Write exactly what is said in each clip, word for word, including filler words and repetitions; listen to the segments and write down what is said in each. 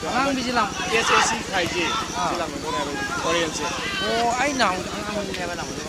ꯑꯉꯥꯡꯕꯤꯁꯤ ꯂꯥꯡ-, ꯑꯦꯁ S C ꯊꯥꯏꯁꯤ꯫ ꯑꯥ꯫ ꯁꯤ ꯂꯥꯡꯕꯗꯣꯏꯅꯦ ꯍꯥꯏꯕ, ꯑꯣꯔꯦꯟꯖꯁꯦ꯫ ꯑꯣ, ꯑꯩ ꯅꯍꯥꯟ ꯑꯉꯥꯡꯕꯤꯅꯦꯕ ꯂꯥꯡꯕꯗꯣ꯫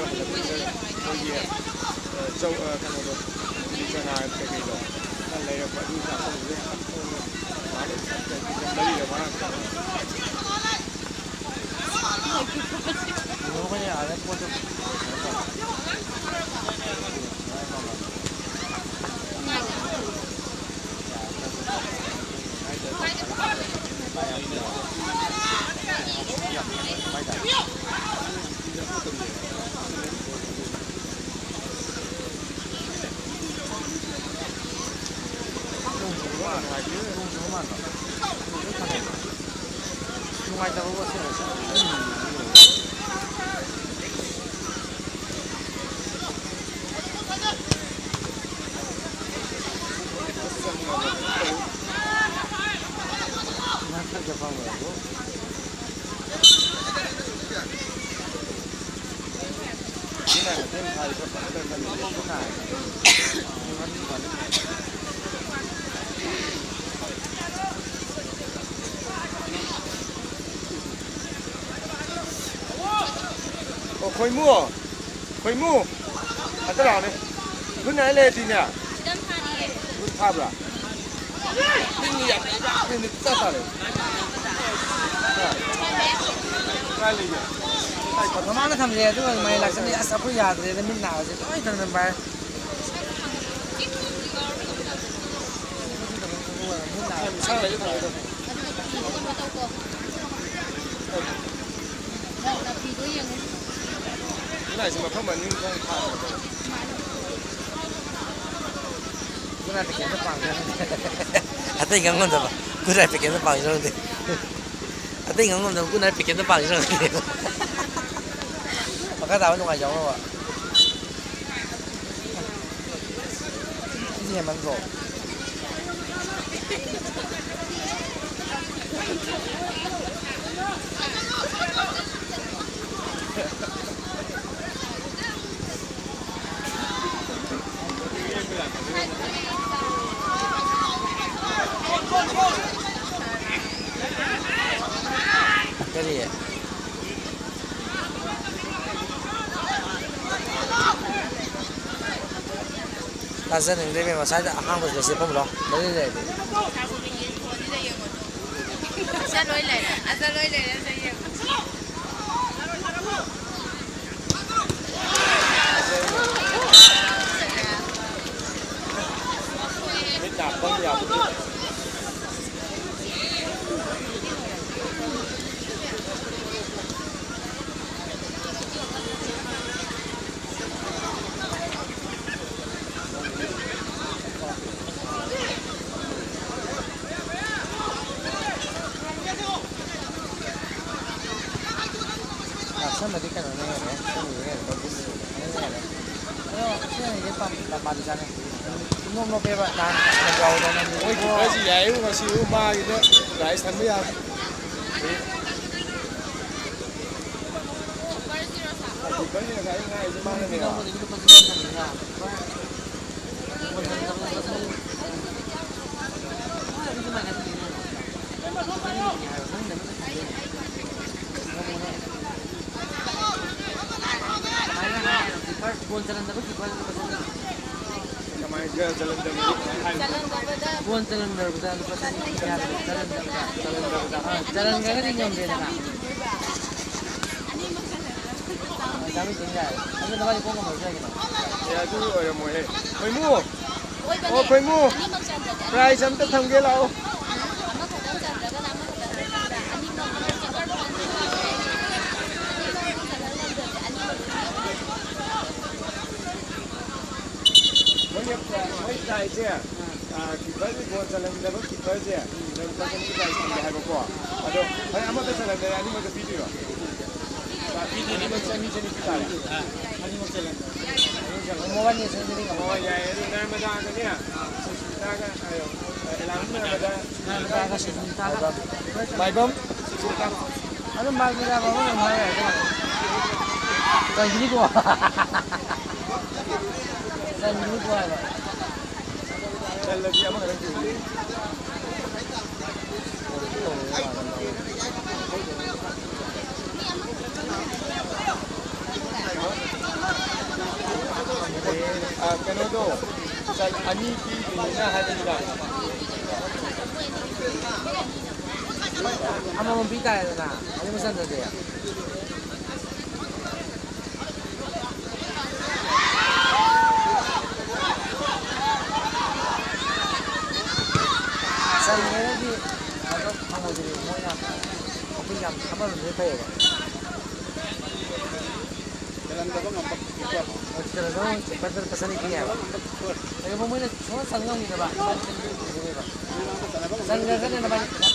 ꯑꯩꯈꯣꯏꯒꯤ, ꯑ, ꯆꯧ-, ꯑ, ꯀꯩꯅꯣꯗꯣ, ꯆꯅꯥ ꯀꯩꯀꯩꯗꯣ ꯈꯔ ꯂꯩꯔꯛꯄ, ꯑꯗꯨ ꯆꯥꯛꯈꯨꯝꯗꯨꯗ ꯃꯔꯤꯒ ꯃꯉꯥ ꯈꯛꯇꯪ꯫ ꯑꯣ, ꯈꯣꯏꯃꯨ, ꯈꯣꯏꯃꯨ, ꯑꯝꯇ ꯂꯥꯛꯑꯣꯅꯦ꯫ Good night ꯂꯩꯔꯗꯤꯅꯦ꯫ ꯒꯨꯗ ꯊꯥꯕ꯭ꯔꯥ? ꯃꯤꯠ ꯌꯥꯝ ꯅꯥꯏꯕ, ꯃꯤꯠ ꯆꯥ ꯇꯥꯔꯦ꯫ ꯀꯥꯏ ꯂꯩꯒꯦ? ꯃꯃꯥꯡꯗ ꯊꯝꯖꯩ, ꯑꯗꯨꯒ ꯃꯩ ꯂꯥꯛꯆꯅꯤ꯫ ꯑꯁ, ꯑꯩꯈꯣꯏ ꯌꯥꯗ꯭ꯔꯦꯗ, ꯃꯤꯠ ꯅꯥꯕꯁꯦ ꯂꯣꯏ ꯊꯝꯖꯟꯕ ꯍꯥꯏ꯫ ꯃꯤꯠ ꯅꯥꯕꯁꯦ ꯊꯝꯖꯟꯕ꯫ ꯅꯪ ꯍꯥꯏꯁꯦ ꯃꯐꯝ ꯑꯅꯤ ꯑꯍꯨꯝ ꯊꯣꯛꯅ ꯊꯥꯕ ꯅꯠꯇ꯭ꯔꯣ? ꯈꯨꯠꯅꯥꯏ ꯄꯦꯀꯦꯠꯇ ꯄꯥꯡꯖꯔꯝꯒꯦ꯫ ꯑꯇꯩ ꯉꯥꯡ ꯉꯝꯗꯕ꯫ ꯈꯨꯠꯅꯥꯏ ꯄꯦꯀꯦꯠꯇ ꯄꯥꯡꯖꯔꯝꯒꯦ꯫ ꯑꯇꯩ ꯉꯥꯡ ꯉꯝꯗꯕ ꯈꯨꯠꯅꯥꯏ ꯄꯦꯀꯦꯠꯇ ꯄꯥꯡꯖꯔꯝꯒꯦ꯫ ꯃꯈꯥ ꯇꯥꯕ ꯅꯨꯡꯉꯥꯏꯖꯧꯅꯕ꯫ ꯁꯤꯗꯤ ꯍꯦꯟꯃꯟꯗ꯭ꯔꯣ? ꯀꯔꯤ? ꯇꯥꯖꯅꯤꯡꯗꯦ ꯏꯕꯦꯝꯃ, ꯁ꯭ꯋꯥꯏꯗ ꯑꯍꯥꯡꯕꯁꯤꯗ ꯆꯦꯞꯐꯝ ꯂꯥꯎ꯫ ꯃꯔꯤ ꯂꯩꯔꯗꯤ꯫ ꯑꯆꯥ ꯂꯣꯏ ꯂꯩꯔꯦ, ꯑꯆꯥ ꯂꯣꯏ ꯂꯩꯔꯦ, ꯑꯆꯥ ꯌꯦꯡꯉꯣ꯫ ꯃꯤꯠ ꯅꯥ ꯄꯪ ꯌꯥꯄꯣꯠꯇꯦ꯫ ꯑꯁꯦꯡꯕꯗꯤ ꯀꯩꯅꯣꯅ ꯍꯦꯜꯂꯦ, ꯁꯣꯝꯒꯤꯗꯨꯅ ꯍꯦꯜꯂꯦ, ꯅꯣꯔꯠ ꯏꯁ ꯁꯤꯅ ꯍꯦꯜꯂꯦ꯫ ꯑꯗꯣ ꯁꯤꯅ ꯍꯦꯜꯂꯦ ꯄꯥꯝ-, ꯄꯥꯝꯗꯤ ꯆꯥꯅꯩ꯫ ꯏꯅꯣꯞ ꯅꯣꯞꯄꯦꯕ, ꯅꯍꯥꯟ ꯌꯥꯎꯕꯗꯧꯅ ꯃꯤ ꯑꯣꯏ ꯈꯤꯇꯁꯨ ꯌꯥꯏ, ꯉꯁꯤ ꯃꯥꯒꯤꯗ ꯄ꯭ꯔꯥꯏꯖ ꯊꯟꯕ ꯌꯥꯔꯦ꯫ ꯀꯨꯀꯔꯁꯤꯅ ꯉꯁꯥꯏ ꯉꯥꯏꯁꯦ ꯃꯥꯅꯅꯦꯕ꯫ ꯀꯃꯥꯏꯅ ꯆꯜꯂꯝꯗꯕꯗ ꯕꯣꯟ ꯆꯜꯂꯝꯗ꯭ꯔꯕꯗ ꯂꯨꯄꯥ ꯆꯅꯤ ꯄꯤꯒꯦ ꯍꯥꯏꯕꯗꯣ, ꯆꯜꯂꯝꯗ꯭ꯔꯕꯗ, ꯆꯜꯂꯝꯗ꯭ꯔꯕꯗ꯫ ꯑꯥ, ꯆꯜꯂꯝꯗ꯭ꯔꯒꯗꯤ ꯉꯝꯗꯦꯗꯅ꯫ ꯑꯥ, ꯆꯥꯝꯃꯔꯤ ꯆꯪ ꯌꯥꯏ꯫ ꯑꯗꯨ ꯅꯕꯥꯅꯤ ꯀꯣꯛ ꯉꯝꯃꯁꯨ ꯌꯥꯏ ꯀꯩꯅꯣ꯫ ꯑꯦ, ꯑꯗꯨ ꯑꯣꯏꯔꯝꯃꯣꯏꯍꯦ꯫ ꯈꯣꯏꯃꯨ! ꯑꯣ, ꯈꯣꯏꯃꯨ! ꯄ꯭ꯔꯥꯏꯖ ꯑꯝꯇ ꯊꯝꯒꯦ ꯂꯥꯛꯑꯣ꯫ ꯃꯣꯏꯒꯤ, ꯃꯣꯏ ꯄ꯭ꯔꯥꯏꯖꯁꯦ, ꯑꯥ, ꯀꯤꯄꯔꯁꯦ, ꯒꯣꯜ ꯆꯜꯍꯟꯗꯕ ꯀꯤꯄꯔꯁꯦ, ꯂꯨꯄꯥ ꯆꯅꯤ ꯄ꯭ꯔꯥꯏꯖ ꯊꯝꯒꯦ ꯍꯥꯏꯕꯀꯣ꯫ ꯑꯗꯣ ꯍꯣꯏ, ꯑꯃꯠꯇ ꯆꯜꯍꯟꯗ꯭ꯔꯦ, ꯑꯅꯤꯃꯛꯇ ꯄꯤꯗꯣꯏꯔꯣ? ꯑꯅꯤꯃꯛ ꯆꯅꯤ ꯆꯅꯤ ꯄꯤ ꯇꯥꯔꯦ꯫ ꯑꯅꯤꯃꯛ ꯆꯜꯍꯟꯗ꯭ꯔꯦ꯫ ꯃꯣꯕꯥꯏꯜ ꯂꯦꯖꯦꯟꯗꯗꯤ ꯉꯝꯃꯣꯏ꯫ ꯍꯣꯏ, ꯌꯥꯏꯌꯦ꯫ ꯑꯗꯨ ꯅꯔꯃꯗꯥꯒꯅꯦ, ꯁꯨꯁꯃꯤꯇꯥꯒ, ꯑ, ꯑꯦꯂꯥꯟ ꯅꯔꯃꯗꯥ꯫ ꯅꯔꯃꯗꯥꯒ ꯁꯨꯁꯃꯤꯇꯥꯒ꯫ ꯃꯥꯏꯕꯝ, ꯁꯨꯁꯃꯤꯇꯥ꯫ ꯑꯗꯨꯝ ꯃꯥꯏꯕꯝ ꯌꯥꯕ ꯑꯃ ꯑꯗꯨꯝ ꯍꯥꯏ ꯌꯥꯏ ꯀꯩꯅꯣ꯫ ꯆꯟꯈꯤꯅꯤꯀꯣ꯫ ꯆꯟꯈꯤꯅꯤꯀꯣ ꯍꯥꯏꯕ꯫ ꯆꯜꯂꯗꯤ ꯑꯃꯈꯛꯇꯪ ꯆꯟꯈꯤꯅꯤ꯫ ꯑ, ꯀꯩꯅꯣꯗꯣ, ꯉꯁꯥꯏ ꯑꯅꯤ ꯄꯤꯗꯣꯏꯅꯤꯅ ꯍꯥꯏꯕꯅꯤꯗ꯫ ꯑꯃꯃꯝ ꯄꯤ ꯇꯥꯔꯦꯗꯅ, ꯑꯅꯤꯃꯛ ꯆꯟꯗ꯭ꯔꯗꯤ꯫ ꯆꯟꯗ꯭ꯔꯒꯗꯤ ꯑꯗꯣ ꯐꯪꯉꯣꯏꯗꯣꯏꯅꯦ꯫ ꯃꯣꯏꯅ ꯑꯩꯈꯣꯏ ꯌꯥꯝ ꯑꯃꯔꯣꯝꯗꯗꯤ ꯐꯩꯌꯦꯕ꯫ ꯆꯜꯍꯟꯗꯕ ꯉꯝꯕ ꯀꯤꯄꯔ꯫ ꯆꯜꯍꯟꯗꯕ ꯉꯝꯕ ꯀꯤꯄꯔꯗꯨꯅ ꯂꯨꯄꯥ ꯆꯅꯤ ꯄꯤ ꯍꯥꯏꯕ꯫ ꯀꯩꯒꯨꯝꯕ ꯃꯣꯏꯅ ꯁꯨꯡꯆꯟ ꯆꯟ ꯉꯝꯈꯤꯗꯕ, ꯆꯟꯈ꯭ꯔꯒꯅ ꯅꯕꯥꯅꯤ ꯄꯩꯁꯥ